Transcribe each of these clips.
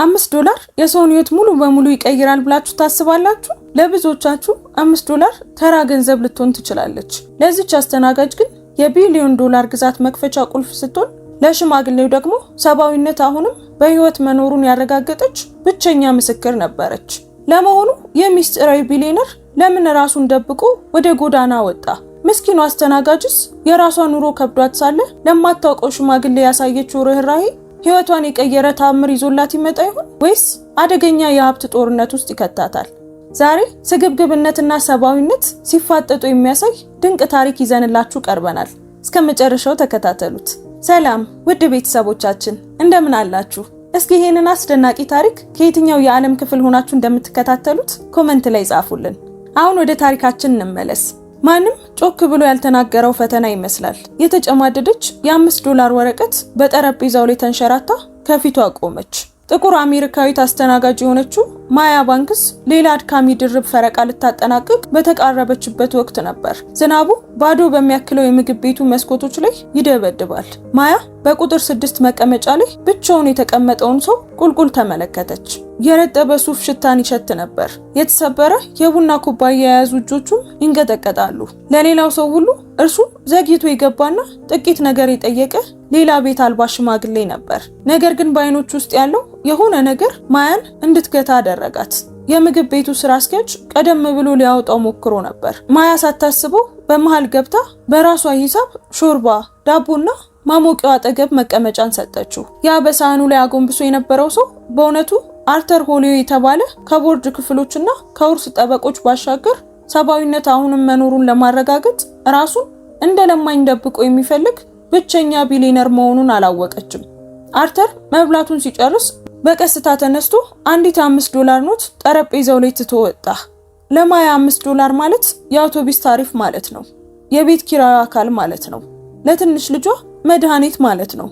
$5 የሰውን ህይወት ሙሉ በሙሉ ይቀይራል ብላችሁ ታስባላችሁ? ለብዙዎቻችሁ $5 ተራ ገንዘብ ልትሆን ትችላለች። ለዚች አስተናጋጅ ግን የቢሊዮን ዶላር ግዛት መክፈቻ ቁልፍ ስትሆን፣ ለሽማግሌው ደግሞ ሰብአዊነት አሁንም በህይወት መኖሩን ያረጋገጠች ብቸኛ ምስክር ነበረች። ለመሆኑ የሚስጥራዊ ቢሊዮነር ለምን ራሱን ደብቆ ወደ ጎዳና ወጣ? ምስኪኑ አስተናጋጅስ የራሷ ኑሮ ከብዷት ሳለ ለማታውቀው ሽማግሌ ያሳየችው ርኅራሄ ህይወቷን የቀየረ ተአምር ይዞላት ይመጣ ይሆን ወይስ አደገኛ የሀብት ጦርነት ውስጥ ይከታታል? ዛሬ ስግብግብነትና ሰብአዊነት ሲፋጠጡ የሚያሳይ ድንቅ ታሪክ ይዘንላችሁ ቀርበናል። እስከ መጨረሻው ተከታተሉት። ሰላም ውድ ቤተሰቦቻችን፣ እንደምን አላችሁ? እስኪ ይሄንን አስደናቂ ታሪክ ከየትኛው የዓለም ክፍል ሆናችሁ እንደምትከታተሉት comment ላይ ጻፉልን። አሁን ወደ ታሪካችን እንመለስ። ማንም ጮክ ብሎ ያልተናገረው ፈተና ይመስላል። የተጨማደደች የ$5 ወረቀት በጠረጴዛው ላይ ተንሸራታ ከፊቷ ቆመች። ጥቁር አሜሪካዊት አስተናጋጅ የሆነችው ማያ ባንክስ ሌላ አድካሚ ድርብ ፈረቃ ልታጠናቅቅ በተቃረበችበት ወቅት ነበር። ዝናቡ ባዶ በሚያክለው የምግብ ቤቱ መስኮቶች ላይ ይደበድባል። ማያ በቁጥር 6 መቀመጫ ላይ ብቻውን የተቀመጠውን ሰው ቁልቁል ተመለከተች። የረጠበ ሱፍ ሽታን ይሸት ነበር። የተሰበረ የቡና ኩባያ የያዙ እጆቹም ይንቀጠቀጣሉ። ለሌላው ሰው ሁሉ እርሱ ዘግይቶ የገባና ጥቂት ነገር የጠየቀ ሌላ ቤት አልባ ሽማግሌ ነበር። ነገር ግን በአይኖቹ ውስጥ ያለው የሆነ ነገር ማያን እንድትገታ አደረጋት። የምግብ ቤቱ ስራ አስኪያጅ ቀደም ብሎ ሊያወጣው ሞክሮ ነበር። ማያ ሳታስበው በመሃል ገብታ በራሷ ሂሳብ ሾርባ፣ ዳቦና ማሞቂያው አጠገብ መቀመጫን ሰጠችው። ያ በሳህኑ ላይ አጎንብሶ የነበረው ሰው በእውነቱ አርተር ሆሎዌይ የተባለ፣ ከቦርድ ክፍሎችና ከውርስ ጠበቆች ባሻገር ሰብአዊነት አሁንም መኖሩን ለማረጋገጥ ራሱን እንደ ለማኝ ደብቆ የሚፈልግ ብቸኛ ቢሊየነር መሆኑን አላወቀችም። አርተር መብላቱን ሲጨርስ በቀስታ ተነስቶ አንዲት $5 ኖት ጠረጴዛው ላይ ትቶ ወጣ። ለማያ $5 ማለት የአውቶቢስ ታሪፍ ማለት ነው። የቤት ኪራዩ አካል ማለት ነው። ለትንሽ ልጇ መድኃኒት ማለት ነው።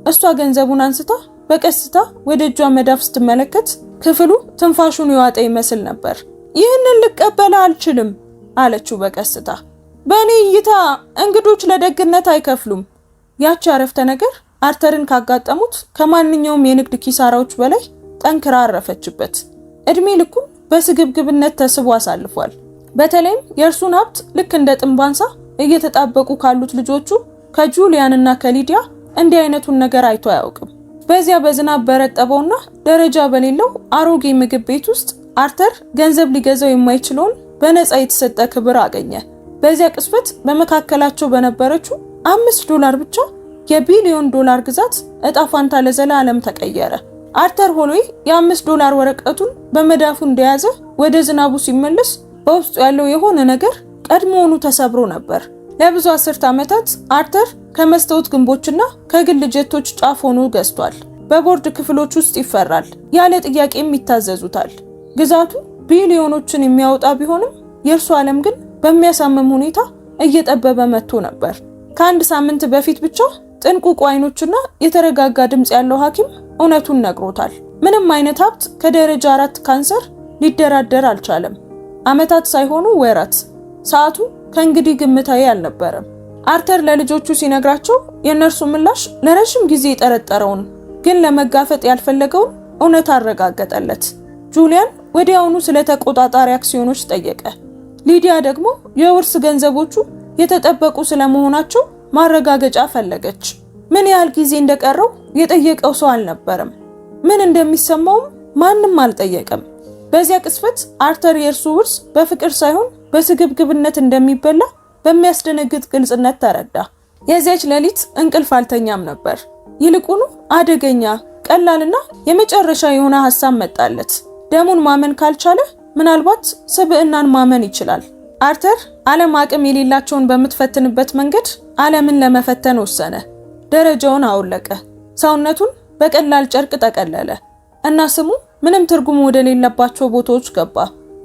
እሷ ገንዘቡን አንስታ በቀስታ ወደ እጇ መዳፍ ስትመለከት ክፍሉ ትንፋሹን የዋጠ ይመስል ነበር። "ይህንን ልቀበል አልችልም" አለችው በቀስታ። "በእኔ እይታ እንግዶች ለደግነት አይከፍሉም።" ያቺ አረፍተ ነገር አርተርን ካጋጠሙት ከማንኛውም የንግድ ኪሳራዎች በላይ ጠንክራ አረፈችበት። እድሜ ልኩን በስግብግብነት ተስቦ አሳልፏል። በተለይም የእርሱን ሀብት ልክ እንደ ጥንብ አንሳ እየተጣበቁ ካሉት ልጆቹ ከጁሊያን እና ከሊዲያ እንዲህ አይነቱን ነገር አይቶ አያውቅም። በዚያ በዝናብ በረጠበውና ደረጃ በሌለው አሮጌ ምግብ ቤት ውስጥ አርተር ገንዘብ ሊገዛው የማይችለውን በነፃ የተሰጠ ክብር አገኘ። በዚያ ቅጽበት በመካከላቸው በነበረችው $5 ብቻ የቢሊዮን ዶላር ግዛት እጣ ፋንታ ለዘላለም ተቀየረ። አርተር ሆሎዌይ የ$5 ወረቀቱን በመዳፉ እንደያዘ ወደ ዝናቡ ሲመለስ በውስጡ ያለው የሆነ ነገር ቀድሞውኑ ተሰብሮ ነበር። ለብዙ አስርት ዓመታት አርተር ከመስታወት ግንቦችና ከግል ጀቶች ጫፍ ሆኖ ገዝቷል። በቦርድ ክፍሎች ውስጥ ይፈራል፣ ያለ ጥያቄም ይታዘዙታል። ግዛቱ ቢሊዮኖችን የሚያወጣ ቢሆንም የእርሱ ዓለም ግን በሚያሳምም ሁኔታ እየጠበበ መጥቶ ነበር። ከአንድ ሳምንት በፊት ብቻ ጥንቁቅ አይኖችና የተረጋጋ ድምፅ ያለው ሐኪም እውነቱን ነግሮታል። ምንም አይነት ሀብት ከደረጃ 4 ካንሰር ሊደራደር አልቻለም። ዓመታት ሳይሆኑ ወራት። ሰዓቱ ከእንግዲህ ግምታዊ አልነበረም። አርተር ለልጆቹ ሲነግራቸው የእነርሱ ምላሽ ለረጅም ጊዜ የጠረጠረውን ግን ለመጋፈጥ ያልፈለገውን እውነት አረጋገጠለት። ጁሊያን ወዲያውኑ ስለ ተቆጣጣሪ አክሲዮኖች ጠየቀ። ሊዲያ ደግሞ የውርስ ገንዘቦቹ የተጠበቁ ስለመሆናቸው ማረጋገጫ ፈለገች። ምን ያህል ጊዜ እንደቀረው የጠየቀው ሰው አልነበረም። ምን እንደሚሰማውም ማንም አልጠየቀም። በዚያ ቅጽበት አርተር የእርሱ ውርስ በፍቅር ሳይሆን በስግብግብነት እንደሚበላ በሚያስደነግጥ ግልጽነት ተረዳ። የዚያች ሌሊት እንቅልፍ አልተኛም ነበር። ይልቁኑ አደገኛ፣ ቀላልና የመጨረሻ የሆነ ሀሳብ መጣለት። ደሙን ማመን ካልቻለ ምናልባት ስብዕናን ማመን ይችላል። አርተር ዓለም አቅም የሌላቸውን በምትፈትንበት መንገድ ዓለምን ለመፈተን ወሰነ። ደረጃውን አወለቀ። ሰውነቱን በቀላል ጨርቅ ጠቀለለ እና ስሙ ምንም ትርጉም ወደሌለባቸው ቦታዎች ገባ።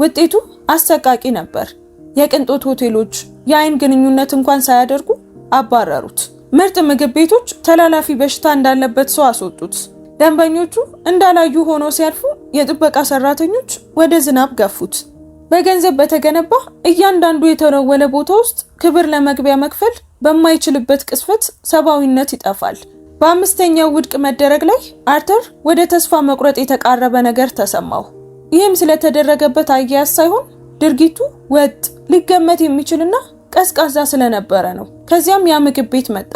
ውጤቱ አሰቃቂ ነበር። የቅንጦት ሆቴሎች የአይን ግንኙነት እንኳን ሳያደርጉ አባረሩት። ምርጥ ምግብ ቤቶች ተላላፊ በሽታ እንዳለበት ሰው አስወጡት። ደንበኞቹ እንዳላዩ ሆነው ሲያልፉ የጥበቃ ሰራተኞች ወደ ዝናብ ገፉት። በገንዘብ በተገነባ እያንዳንዱ የተወለወለ ቦታ ውስጥ ክብር ለመግቢያ መክፈል በማይችልበት ቅጽበት ሰብአዊነት ይጠፋል። በአምስተኛው ውድቅ መደረግ ላይ አርተር ወደ ተስፋ መቁረጥ የተቃረበ ነገር ተሰማው። ይህም ስለተደረገበት አያያዝ ሳይሆን ድርጊቱ ወጥ፣ ሊገመት የሚችልና ቀዝቃዛ ስለነበረ ነው። ከዚያም ያ ምግብ ቤት መጣ።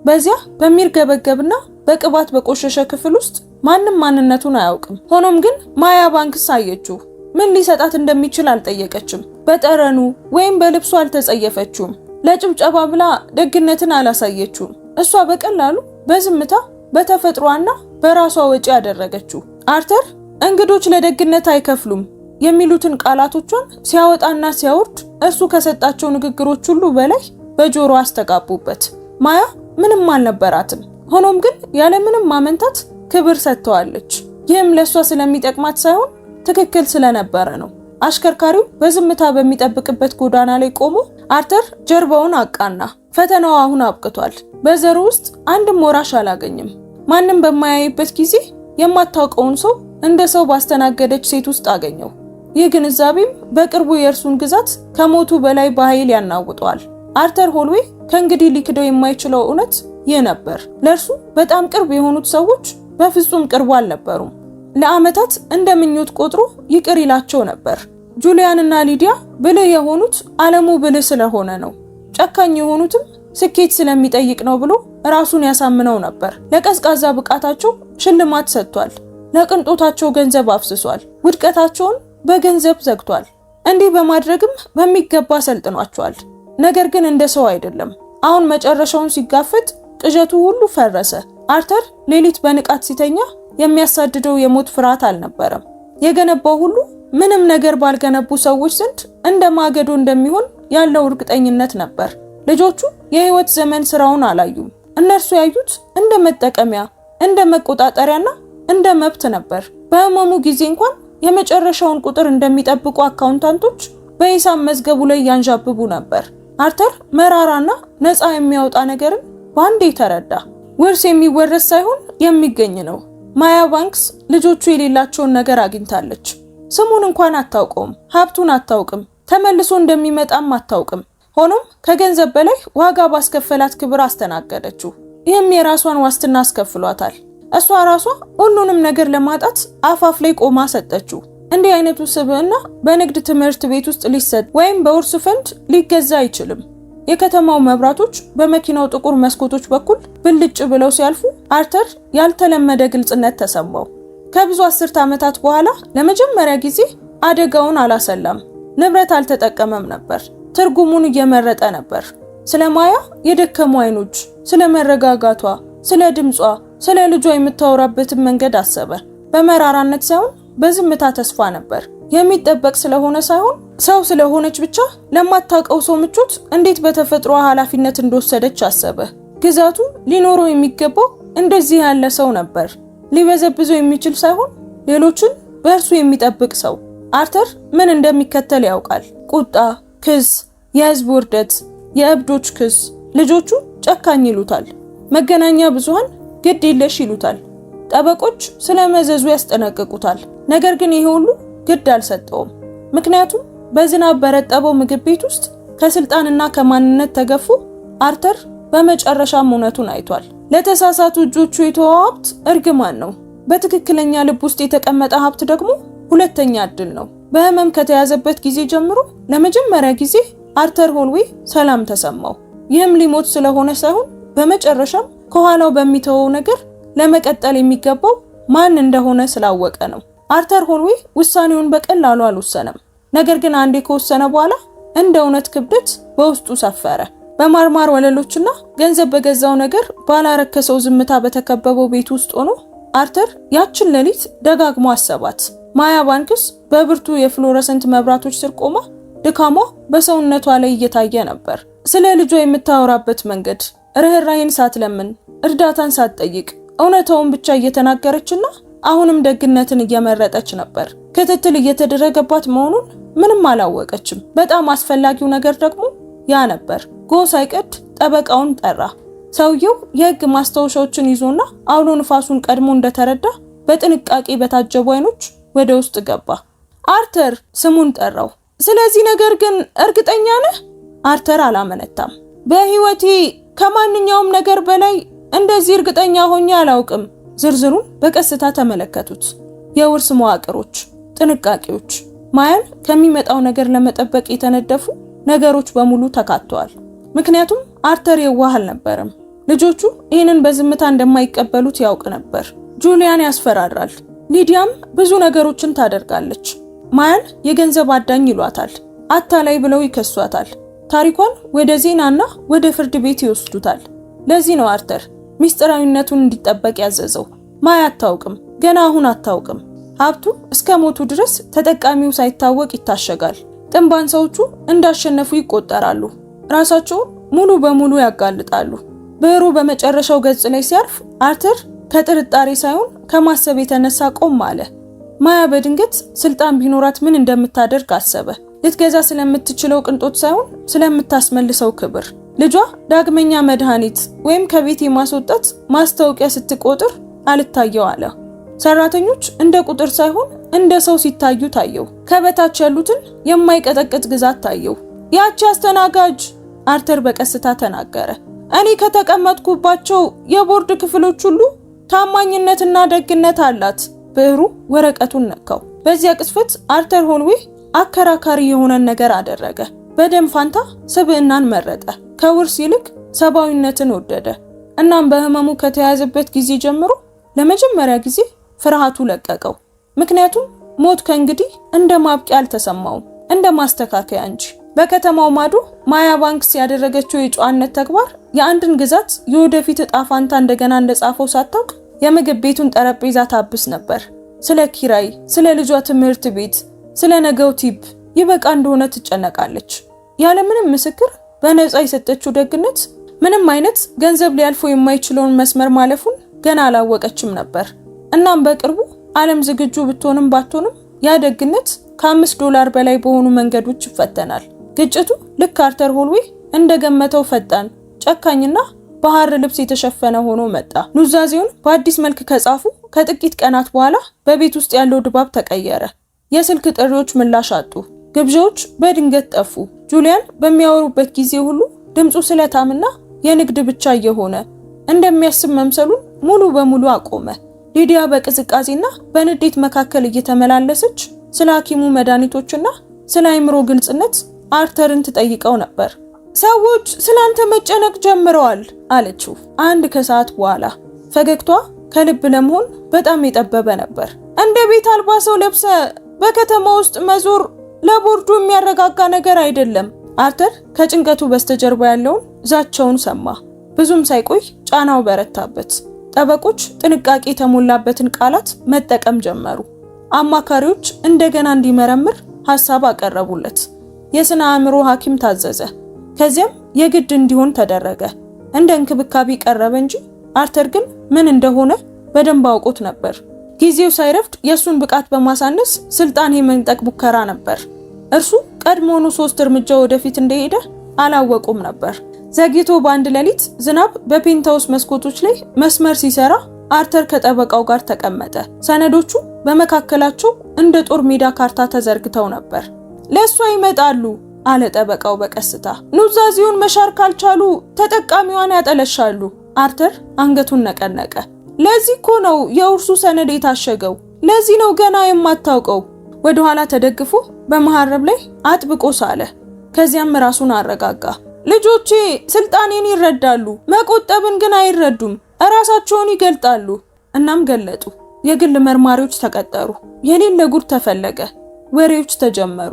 በዚያ በሚርገበገብና በቅባት በቆሸሸ ክፍል ውስጥ ማንም ማንነቱን አያውቅም። ሆኖም ግን ማያ ባንክስ አየችው። ምን ሊሰጣት እንደሚችል አልጠየቀችም። በጠረኑ ወይም በልብሱ አልተጸየፈችውም። ለጭብጨባ ብላ ደግነትን አላሳየችውም። እሷ በቀላሉ በዝምታ በተፈጥሯና በራሷ ወጪ ያደረገችው። አርተር እንግዶች ለደግነት አይከፍሉም የሚሉትን ቃላቶቿን ሲያወጣና ሲያወርድ እርሱ ከሰጣቸው ንግግሮች ሁሉ በላይ በጆሮ አስተጋቡበት። ማያ ምንም አልነበራትም። ሆኖም ግን ያለምንም ማመንታት ክብር ሰጥተዋለች። ይህም ለእሷ ስለሚጠቅማት ሳይሆን ትክክል ስለነበረ ነው። አሽከርካሪው በዝምታ በሚጠብቅበት ጎዳና ላይ ቆሞ አርተር ጀርባውን አቃና። ፈተናው አሁን አብቅቷል። በዘሩ ውስጥ አንድም ወራሽ አላገኝም። ማንም በማያይበት ጊዜ የማታውቀውን ሰው እንደ ሰው ባስተናገደች ሴት ውስጥ አገኘው። ይህ ግንዛቤም በቅርቡ የእርሱን ግዛት ከሞቱ በላይ በኃይል ያናውጠዋል። አርተር ሆልዌይ ከእንግዲህ ሊክደው የማይችለው እውነት ይህ ነበር። ለእርሱ በጣም ቅርብ የሆኑት ሰዎች በፍጹም ቅርቡ አልነበሩም። ለዓመታት እንደ ምኞት ቆጥሮ ይቅር ይላቸው ነበር። ጁሊያን እና ሊዲያ ብልህ የሆኑት ዓለሙ ብልህ ስለሆነ ነው፣ ጨካኝ የሆኑትም ስኬት ስለሚጠይቅ ነው ብሎ ራሱን ያሳምነው ነበር። ለቀዝቃዛ ብቃታቸው ሽልማት ሰጥቷል። ለቅንጦታቸው ገንዘብ አፍስሷል። ውድቀታቸውን በገንዘብ ዘግቷል። እንዲህ በማድረግም በሚገባ ሰልጥኗቸዋል። ነገር ግን እንደ ሰው አይደለም። አሁን መጨረሻውን ሲጋፈጥ ቅዠቱ ሁሉ ፈረሰ። አርተር ሌሊት በንቃት ሲተኛ የሚያሳድደው የሞት ፍርሃት አልነበረም። የገነባው ሁሉ ምንም ነገር ባልገነቡ ሰዎች ዘንድ እንደ ማገዶ እንደሚሆን ያለው እርግጠኝነት ነበር። ልጆቹ የህይወት ዘመን ስራውን አላዩም። እነርሱ ያዩት እንደ መጠቀሚያ፣ እንደ መቆጣጠሪያና እንደ መብት ነበር። በህመሙ ጊዜ እንኳን የመጨረሻውን ቁጥር እንደሚጠብቁ አካውንታንቶች በሂሳብ መዝገቡ ላይ ያንዣብቡ ነበር። አርተር መራራና ነፃ የሚያወጣ ነገርን በአንዴ ተረዳ። ውርስ የሚወረስ ሳይሆን የሚገኝ ነው። ማያ ባንክስ ልጆቹ የሌላቸውን ነገር አግኝታለች። ስሙን እንኳን አታውቀውም፣ ሀብቱን አታውቅም፣ ተመልሶ እንደሚመጣም አታውቅም። ሆኖም ከገንዘብ በላይ ዋጋ ባስከፈላት ክብር አስተናገደችው። ይህም የራሷን ዋስትና አስከፍሏታል። እሷ ራሷ ሁሉንም ነገር ለማጣት አፋፍ ላይ ቆማ ሰጠችው። እንዲህ አይነቱ ስብዕና በንግድ ትምህርት ቤት ውስጥ ሊሰጥ ወይም በውርስ ፈንድ ሊገዛ አይችልም። የከተማው መብራቶች በመኪናው ጥቁር መስኮቶች በኩል ብልጭ ብለው ሲያልፉ አርተር ያልተለመደ ግልጽነት ተሰማው። ከብዙ አስርት ዓመታት በኋላ ለመጀመሪያ ጊዜ አደጋውን አላሰላም። ንብረት አልተጠቀመም ነበር። ትርጉሙን እየመረጠ ነበር። ስለ ማያ የደከሙ አይኖች፣ ስለ መረጋጋቷ፣ ስለ ድምጿ፣ ስለ ልጇ የምታወራበትን መንገድ አሰበ። በመራራነት ሳይሆን በዝምታ ተስፋ ነበር። የሚጠበቅ ስለሆነ ሳይሆን ሰው ስለሆነች ብቻ ለማታውቀው ሰው ምቾት እንዴት በተፈጥሮ ኃላፊነት እንደወሰደች አሰበ። ግዛቱ ሊኖረው የሚገባው እንደዚህ ያለ ሰው ነበር። ሊበዘብዘው የሚችል ሳይሆን ሌሎችን በእርሱ የሚጠብቅ ሰው። አርተር ምን እንደሚከተል ያውቃል። ቁጣ፣ ክስ፣ የህዝብ ውርደት፣ የእብዶች ክስ። ልጆቹ ጨካኝ ይሉታል። መገናኛ ብዙሃን ግድ የለሽ ይሉታል። ጠበቆች ስለ መዘዙ ያስጠነቅቁታል። ነገር ግን ይሄ ሁሉ ግድ አልሰጠውም። ምክንያቱም በዝናብ በረጠበው ምግብ ቤት ውስጥ ከስልጣንና ከማንነት ተገፎ አርተር በመጨረሻም እውነቱን አይቷል። ለተሳሳቱ እጆቹ የተወው ሀብት እርግማን ነው። በትክክለኛ ልብ ውስጥ የተቀመጠ ሀብት ደግሞ ሁለተኛ እድል ነው። በህመም ከተያዘበት ጊዜ ጀምሮ ለመጀመሪያ ጊዜ አርተር ሆልዌይ ሰላም ተሰማው። ይህም ሊሞት ስለሆነ ሳይሆን በመጨረሻም ከኋላው በሚተወው ነገር ለመቀጠል የሚገባው ማን እንደሆነ ስላወቀ ነው። አርተር ሆልዌይ ውሳኔውን በቀላሉ አልወሰነም። ነገር ግን አንዴ ከወሰነ በኋላ እንደ እውነት ክብደት በውስጡ ሰፈረ። በማርማር ወለሎችና ገንዘብ በገዛው ነገር ባላረከሰው ዝምታ በተከበበው ቤት ውስጥ ሆኖ አርተር ያችን ሌሊት ደጋግሞ አሰባት። ማያ ባንክስ በብርቱ የ fluorescent መብራቶች ስር ቆማ ድካሟ በሰውነቷ ላይ እየታየ ነበር። ስለ ልጇ የምታወራበት መንገድ ርኅራሄን ሳትለምን እርዳታን ሳትጠይቅ እውነታውን ብቻ እየተናገረችና አሁንም ደግነትን እየመረጠች ነበር። ክትትል እየተደረገባት መሆኑን ምንም አላወቀችም። በጣም አስፈላጊው ነገር ደግሞ ያ ነበር። ጎህ ሳይቀድ ጠበቃውን ጠራ። ሰውየው የሕግ ማስታወሻዎችን ይዞና አውሎ ንፋሱን ቀድሞ እንደተረዳ በጥንቃቄ በታጀቡ አይኖች ወደ ውስጥ ገባ። አርተር ስሙን ጠራው። ስለዚህ ነገር ግን እርግጠኛ ነህ? አርተር አላመነታም። በህይወቴ ከማንኛውም ነገር በላይ እንደዚህ እርግጠኛ ሆኜ አላውቅም። ዝርዝሩን በቀስታ ተመለከቱት። የውርስ መዋቅሮች፣ ጥንቃቄዎች፣ ማያን ከሚመጣው ነገር ለመጠበቅ የተነደፉ ነገሮች በሙሉ ተካተዋል። ምክንያቱም አርተር የዋህ አልነበረም። ልጆቹ ይህንን በዝምታ እንደማይቀበሉት ያውቅ ነበር። ጁሊያን ያስፈራራል። ሊዲያም ብዙ ነገሮችን ታደርጋለች። ማያን የገንዘብ አዳኝ ይሏታል፣ አታላይ ብለው ይከሷታል። ታሪኳን ወደ ዜናና ወደ ፍርድ ቤት ይወስዱታል። ለዚህ ነው አርተር ሚስጥራዊነቱን እንዲጠበቅ ያዘዘው። ማያ አታውቅም፣ ገና አሁን አታውቅም። ሀብቱ እስከ ሞቱ ድረስ ተጠቃሚው ሳይታወቅ ይታሸጋል። ጥንብ አንሳዎቹ እንዳሸነፉ ይቆጠራሉ። ራሳቸውን ሙሉ በሙሉ ያጋልጣሉ። ብዕሩ በመጨረሻው ገጽ ላይ ሲያርፍ አርተር ከጥርጣሬ ሳይሆን ከማሰብ የተነሳ ቆም አለ። ማያ በድንገት ስልጣን ቢኖራት ምን እንደምታደርግ አሰበ። ልትገዛ ስለምትችለው ቅንጦት ሳይሆን ስለምታስመልሰው ክብር። ልጇ ዳግመኛ መድኃኒት ወይም ከቤት የማስወጣት ማስታወቂያ ስትቆጥር አልታየው አለ። ሰራተኞች እንደ ቁጥር ሳይሆን እንደ ሰው ሲታዩ ታየው። ከበታች ያሉትን የማይቀጠቅጥ ግዛት ታየው። ያቺ አስተናጋጅ፣ አርተር በቀስታ ተናገረ። እኔ ከተቀመጥኩባቸው የቦርድ ክፍሎች ሁሉ ታማኝነትና ደግነት አላት። ብዕሩ ወረቀቱን ነካው። በዚያ ቅጽበት አርተር ሆልዌይ አከራካሪ የሆነን ነገር አደረገ። በደም ፋንታ ስብዕናን መረጠ። ከውርስ ይልቅ ሰብአዊነትን ወደደ። እናም በህመሙ ከተያዘበት ጊዜ ጀምሮ ለመጀመሪያ ጊዜ ፍርሃቱ ለቀቀው። ምክንያቱም ሞት ከእንግዲህ እንደ ማብቂያ አልተሰማውም፣ እንደ ማስተካከያ እንጂ። በከተማው ማዶ ማያ ባንክስ ያደረገችው የጨዋነት ተግባር የአንድን ግዛት የወደፊት እጣ ፋንታ እንደገና እንደጻፈው ሳታውቅ የምግብ ቤቱን ጠረጴዛ ታብስ ነበር። ስለ ኪራይ፣ ስለ ልጇ ትምህርት ቤት፣ ስለ ነገው tip ይበቃ እንደሆነ ትጨነቃለች። ያለምንም ምስክር በነፃ የሰጠችው ደግነት ምንም አይነት ገንዘብ ሊያልፈው የማይችለውን መስመር ማለፉን ገና አላወቀችም ነበር። እናም በቅርቡ ዓለም ዝግጁ ብትሆንም ባትሆንም ያ ደግነት ከ5 ዶላር በላይ በሆኑ መንገዶች ይፈተናል። ግጭቱ ልክ አርተር ሆልዌይ እንደገመተው ፈጣን፣ ጨካኝና በሐር ልብስ የተሸፈነ ሆኖ መጣ። ኑዛዜውን በአዲስ መልክ ከጻፉ ከጥቂት ቀናት በኋላ በቤት ውስጥ ያለው ድባብ ተቀየረ። የስልክ ጥሪዎች ምላሽ አጡ። ግብዣዎች በድንገት ጠፉ። ጁሊያን በሚያወሩበት ጊዜ ሁሉ ድምፁ ስለታምና የንግድ ብቻ እየሆነ እንደሚያስብ መምሰሉን ሙሉ በሙሉ አቆመ። ሊዲያ በቅዝቃዜና በንዴት መካከል እየተመላለሰች ስለ ሐኪሙ መድኃኒቶችና ስለ አእምሮ ግልጽነት አርተርን ትጠይቀው ነበር። ሰዎች ስላንተ መጨነቅ ጀምረዋል አለችው አንድ ከሰዓት በኋላ። ፈገግቷ ከልብ ለመሆን በጣም የጠበበ ነበር። እንደ ቤት አልባ ሰው ለብሰህ በከተማ ውስጥ መዞር ለቦርዱ የሚያረጋጋ ነገር አይደለም። አርተር ከጭንቀቱ በስተጀርባ ያለውን ዛቻውን ሰማ። ብዙም ሳይቆይ ጫናው በረታበት። ጠበቆች ጥንቃቄ የተሞላበትን ቃላት መጠቀም ጀመሩ። አማካሪዎች እንደገና እንዲመረምር ሀሳብ አቀረቡለት። የስነ አእምሮ ሐኪም ታዘዘ። ከዚያም የግድ እንዲሆን ተደረገ። እንደ እንክብካቤ ቀረበ እንጂ አርተር ግን ምን እንደሆነ በደንብ አውቆት ነበር። ጊዜው ሳይረፍድ የእሱን ብቃት በማሳነስ ስልጣን የመንጠቅ ሙከራ ነበር። እርሱ ቀድሞውኑ 3 እርምጃ ወደፊት እንደሄደ አላወቁም ነበር። ዘግይቶ በአንድ ሌሊት ዝናብ በ penthouse መስኮቶች ላይ መስመር ሲሰራ አርተር ከጠበቃው ጋር ተቀመጠ። ሰነዶቹ በመካከላቸው እንደ ጦር ሜዳ ካርታ ተዘርግተው ነበር። ለእሷ ይመጣሉ አለ ጠበቃው በቀስታ። ኑዛዜውን መሻር ካልቻሉ ተጠቃሚዋን ያጠለሻሉ። አርተር አንገቱን ነቀነቀ። ለዚህ እኮ ነው የውርሱ ሰነድ የታሸገው። ለዚህ ነው ገና የማታውቀው። ወደ ኋላ ተደግፎ በመሐረብ ላይ አጥብቆ ሳለ። ከዚያም ራሱን አረጋጋ። ልጆቼ ስልጣኔን ይረዳሉ፣ መቆጠብን ግን አይረዱም። እራሳቸውን ይገልጣሉ። እናም ገለጡ። የግል መርማሪዎች ተቀጠሩ። የሌለ ጉድ ተፈለገ። ወሬዎች ተጀመሩ።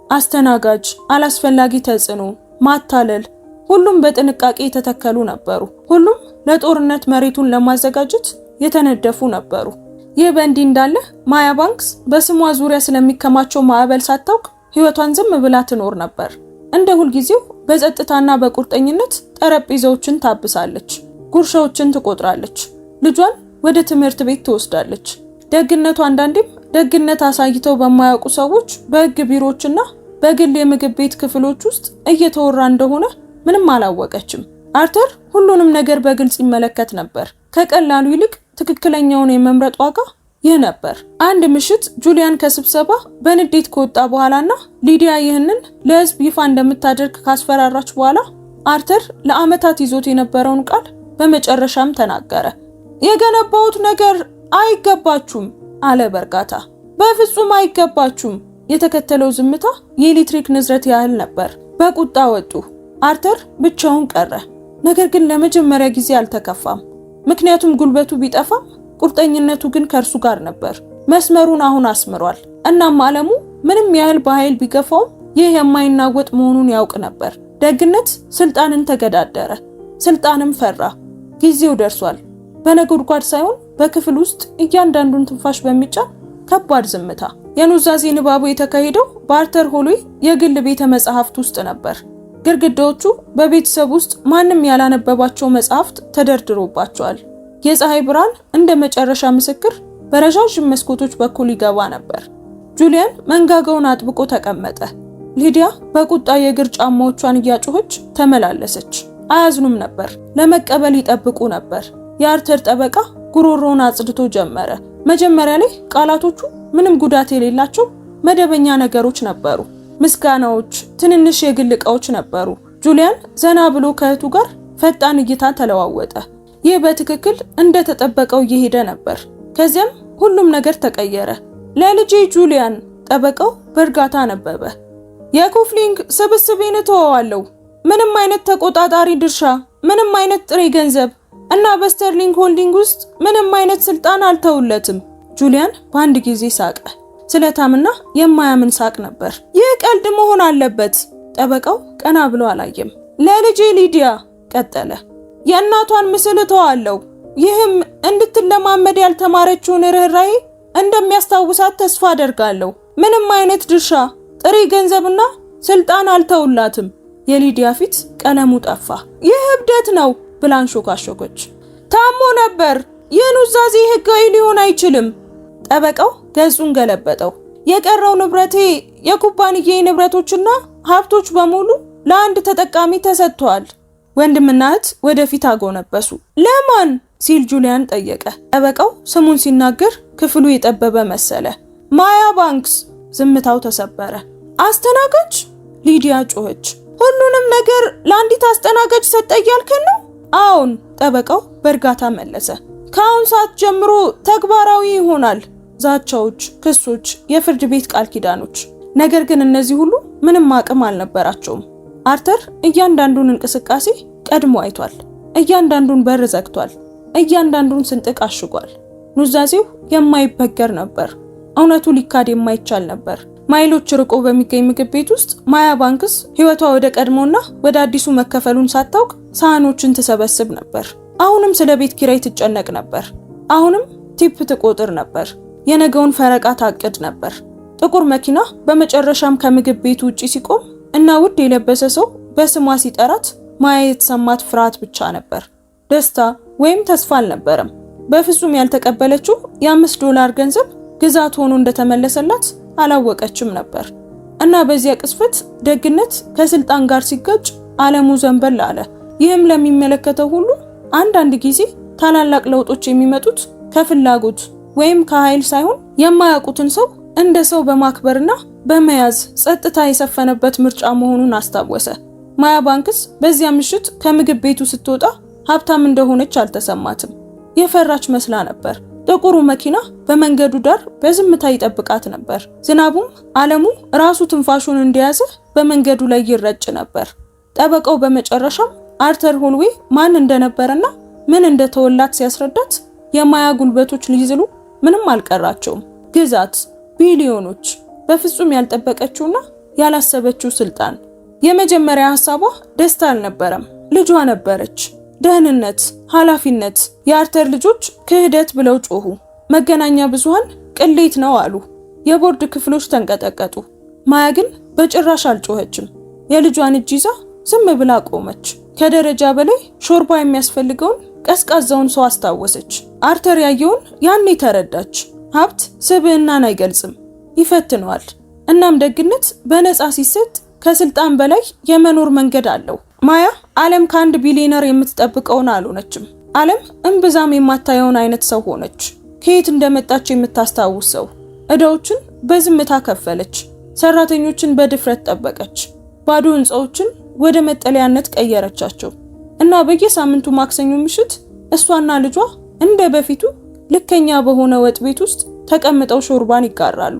አስተናጋጅ፣ አላስፈላጊ ተጽዕኖ፣ ማታለል፣ ሁሉም በጥንቃቄ የተተከሉ ነበሩ። ሁሉም ለጦርነት መሬቱን ለማዘጋጀት የተነደፉ ነበሩ። ይህ በእንዲህ እንዳለ ማያ ባንክስ በስሟ ዙሪያ ስለሚከማቸው ማዕበል ሳታውቅ ሕይወቷን ዝም ብላ ትኖር ነበር። እንደ ሁልጊዜው በጸጥታና በቁርጠኝነት ጠረጴዛዎችን ታብሳለች፣ ጉርሻዎችን ትቆጥራለች፣ ልጇን ወደ ትምህርት ቤት ትወስዳለች። ደግነቱ አንዳንዴም ደግነት አሳይተው በማያውቁ ሰዎች በሕግ ቢሮዎችና በግል የምግብ ቤት ክፍሎች ውስጥ እየተወራ እንደሆነ ምንም አላወቀችም። አርተር ሁሉንም ነገር በግልጽ ይመለከት ነበር። ከቀላሉ ይልቅ ትክክለኛውን የመምረጥ ዋጋ ይህ ነበር። አንድ ምሽት ጁሊያን ከስብሰባ በንዴት ከወጣ በኋላና ሊዲያ ይህንን ለሕዝብ ይፋ እንደምታደርግ ካስፈራራች በኋላ አርተር ለዓመታት ይዞት የነበረውን ቃል በመጨረሻም ተናገረ። "የገነባሁት ነገር አይገባችሁም" አለ በእርጋታ። "በፍጹም አይገባችሁም።" የተከተለው ዝምታ የኤሌክትሪክ ንዝረት ያህል ነበር። በቁጣ ወጡ። አርተር ብቻውን ቀረ። ነገር ግን ለመጀመሪያ ጊዜ አልተከፋም። ምክንያቱም ጉልበቱ ቢጠፋም ቁርጠኝነቱ ግን ከእርሱ ጋር ነበር። መስመሩን አሁን አስምሯል። እናም ዓለሙ ምንም ያህል በኃይል ቢገፋውም ይህ የማይናወጥ መሆኑን ያውቅ ነበር። ደግነት ስልጣንን ተገዳደረ፣ ስልጣንም ፈራ። ጊዜው ደርሷል። በነጎድጓድ ሳይሆን በክፍል ውስጥ እያንዳንዱን ትንፋሽ በሚጫን ከባድ ዝምታ። የኑዛዜ ንባቡ የተካሄደው በአርተር ሆሎዌይ የግል ቤተ መጻሕፍት ውስጥ ነበር። ግድግዳዎቹ በቤተሰብ ውስጥ ማንም ያላነበባቸው መጽሐፍት ተደርድሮባቸዋል። የፀሐይ ብርሃን እንደ መጨረሻ ምስክር በረዣዥም መስኮቶች በኩል ይገባ ነበር። ጁሊያን መንጋጋውን አጥብቆ ተቀመጠ። ሊዲያ በቁጣ የእግር ጫማዎቿን እያጮኸች ተመላለሰች። አያዝኑም ነበር፣ ለመቀበል ይጠብቁ ነበር። የአርተር ጠበቃ ጉሮሮውን አጽድቶ ጀመረ። መጀመሪያ ላይ ቃላቶቹ ምንም ጉዳት የሌላቸው መደበኛ ነገሮች ነበሩ። ምስጋናዎች፣ ትንንሽ የግል ዕቃዎች ነበሩ። ጁሊያን ዘና ብሎ ከእህቱ ጋር ፈጣን እይታ ተለዋወጠ። ይህ በትክክል እንደተጠበቀው እየሄደ ነበር። ከዚያም ሁሉም ነገር ተቀየረ። "ለልጄ ጁሊያን፣" ጠበቃው በእርጋታ አነበበ። "የኩፍሊንግ ስብስቤን እተወዋለሁ። ምንም አይነት ተቆጣጣሪ ድርሻ፣ ምንም አይነት ጥሬ ገንዘብ እና በስተርሊንግ ሆልዲንግ ውስጥ ምንም አይነት ስልጣን አልተውለትም።" ጁሊያን በአንድ ጊዜ ሳቀ። ስለታምና የማያምን ሳቅ ነበር። "ይህ ቀልድ መሆን አለበት።" ጠበቃው ቀና ብሎ አላየም። "ለልጄ ሊዲያ፣" ቀጠለ፣ "የእናቷን ምስል እተዋለሁ። ይህም እንድትለማመድ ያልተማረችውን ርኅራኄ እንደሚያስታውሳት ተስፋ አደርጋለሁ። ምንም አይነት ድርሻ፣ ጥሬ ገንዘብና ስልጣን አልተውላትም።" የሊዲያ ፊት ቀለሙ ጠፋ። "ይህ እብደት ነው" ብላ አንሾካሾከች። "ታሞ ነበር። ይህ ኑዛዜ ህጋዊ ሊሆን አይችልም።" ጠበቃው ገጹን ገለበጠው። "የቀረው ንብረቴ፣ የኩባንያዬ ንብረቶችና ሀብቶች በሙሉ ለአንድ ተጠቃሚ ተሰጥተዋል።" ወንድምና እህት ወደፊት አጎነበሱ። "ለማን?" ሲል ጁሊያን ጠየቀ። ጠበቃው ስሙን ሲናገር ክፍሉ የጠበበ መሰለ። "ማያ ባንክስ።" ዝምታው ተሰበረ። "አስተናጋጅ?" ሊዲያ ጮኸች። "ሁሉንም ነገር ለአንዲት አስተናጋጅ ሰጠ እያልከን ነው?" "አዎን፣" ጠበቃው በእርጋታ መለሰ። "ከአሁን ሰዓት ጀምሮ ተግባራዊ ይሆናል።" ዛቻዎች፣ ክሶች፣ የፍርድ ቤት ቃል ኪዳኖች። ነገር ግን እነዚህ ሁሉ ምንም አቅም አልነበራቸውም። አርተር እያንዳንዱን እንቅስቃሴ ቀድሞ አይቷል። እያንዳንዱን በር ዘግቷል። እያንዳንዱን ስንጥቅ አሽጓል። ኑዛዜው የማይበገር ነበር። እውነቱ ሊካድ የማይቻል ነበር። ማይሎች ርቆ በሚገኝ ምግብ ቤት ውስጥ ማያ ባንክስ ሕይወቷ ወደ ቀድሞና ወደ አዲሱ መከፈሉን ሳታውቅ ሳህኖችን ትሰበስብ ነበር። አሁንም ስለ ቤት ኪራይ ትጨነቅ ነበር። አሁንም tip ትቆጥር ነበር። የነገውን ፈረቃ ታቅድ ነበር። ጥቁር መኪና በመጨረሻም ከምግብ ቤቱ ውጪ ሲቆም እና ውድ የለበሰ ሰው በስሟ ሲጠራት ማያ የተሰማት ፍርሃት ብቻ ነበር። ደስታ ወይም ተስፋ አልነበረም። በፍጹም ያልተቀበለችው የ5 ዶላር ገንዘብ ግዛት ሆኖ እንደተመለሰላት አላወቀችም ነበር። እና በዚያ ቅጽበት ደግነት ከስልጣን ጋር ሲጋጭ ዓለሙ ዘንበል አለ። ይህም ለሚመለከተው ሁሉ አንዳንድ ጊዜ ታላላቅ ለውጦች የሚመጡት ከፍላጎት ወይም ከኃይል ሳይሆን የማያውቁትን ሰው እንደ ሰው በማክበርና በመያዝ ጸጥታ የሰፈነበት ምርጫ መሆኑን አስታወሰ። ማያ ባንክስ በዚያ ምሽት ከምግብ ቤቱ ስትወጣ ሀብታም እንደሆነች አልተሰማትም። የፈራች መስላ ነበር። ጥቁሩ መኪና በመንገዱ ዳር በዝምታ ይጠብቃት ነበር። ዝናቡም ዓለሙ ራሱ ትንፋሹን እንደያዘ በመንገዱ ላይ ይረጭ ነበር። ጠበቃው በመጨረሻም አርተር ሆልዌይ ማን እንደነበረና ምን እንደተወላት ሲያስረዳት የማያ ጉልበቶች ሊዝሉ ምንም አልቀራቸውም። ግዛት፣ ቢሊዮኖች፣ በፍጹም ያልጠበቀችውና ያላሰበችው ስልጣን። የመጀመሪያ ሀሳቧ ደስታ አልነበረም፣ ልጇ ነበረች። ደህንነት፣ ኃላፊነት። የአርተር ልጆች ክህደት ብለው ጮሁ። መገናኛ ብዙሃን ቅሌት ነው አሉ። የቦርድ ክፍሎች ተንቀጠቀጡ። ማያ ግን በጭራሽ አልጮኸችም። የልጇን እጅ ይዛ ዝም ብላ ቆመች። ከደረጃ በላይ ሾርባ የሚያስፈልገውን ቀዝቃዛውን ሰው አስታወሰች። አርተር ያየውን ያኔ ተረዳች። ሀብት ስብዕናን አይገልጽም፣ ይፈትነዋል። እናም ደግነት በነፃ ሲሰጥ ከስልጣን በላይ የመኖር መንገድ አለው። ማያ ዓለም ከአንድ ቢሊዮነር የምትጠብቀውን አልሆነችም። ዓለም እምብዛም የማታየውን አይነት ሰው ሆነች። ከየት እንደመጣች የምታስታውስ ሰው። ዕዳዎችን በዝምታ ከፈለች። ሰራተኞችን በድፍረት ጠበቀች። ባዶ ሕንፃዎችን ወደ መጠለያነት ቀየረቻቸው። እና በየሳምንቱ ማክሰኞ ምሽት እሷና ልጇ እንደ በፊቱ ልከኛ በሆነ ወጥ ቤት ውስጥ ተቀምጠው ሾርባን ይጋራሉ።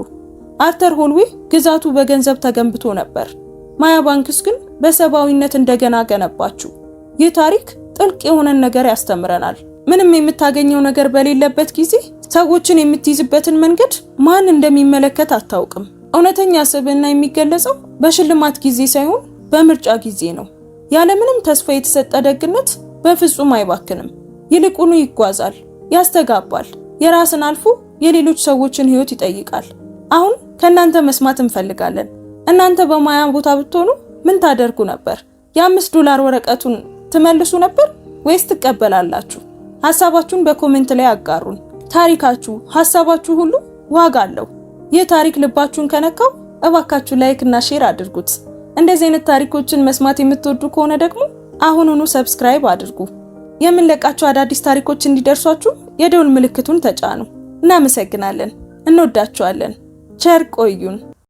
አርተር ሆልዌ ግዛቱ በገንዘብ ተገንብቶ ነበር። ማያ ባንክስ ግን በሰብአዊነት እንደገና ገነባችው። ይህ ታሪክ ጥልቅ የሆነን ነገር ያስተምረናል። ምንም የምታገኘው ነገር በሌለበት ጊዜ ሰዎችን የምትይዝበትን መንገድ ማን እንደሚመለከት አታውቅም። እውነተኛ ስብዕና የሚገለጸው በሽልማት ጊዜ ሳይሆን በምርጫ ጊዜ ነው። ያለምንም ተስፋ የተሰጠ ደግነት በፍጹም አይባክንም። ይልቁኑ ይጓዛል፣ ያስተጋባል፣ የራስን አልፎ የሌሎች ሰዎችን ሕይወት ይጠይቃል። አሁን ከእናንተ መስማት እንፈልጋለን። እናንተ በማያ ቦታ ብትሆኑ ምን ታደርጉ ነበር? የ5 ዶላር ወረቀቱን ትመልሱ ነበር ወይስ ትቀበላላችሁ? ሀሳባችሁን በ comment ላይ አጋሩን። ታሪካችሁ፣ ሀሳባችሁ ሁሉ ዋጋ አለው። ይህ ታሪክ ልባችሁን ከነካው እባካችሁ like እና share አድርጉት። እንደዚህ አይነት ታሪኮችን መስማት የምትወዱ ከሆነ ደግሞ አሁኑኑ subscribe አድርጉ። የምንለቃቸው አዳዲስ ታሪኮች እንዲደርሷችሁ የደወል ምልክቱን ተጫኑ። እናመሰግናለን። እንወዳችኋለን። ቸር ቆዩን።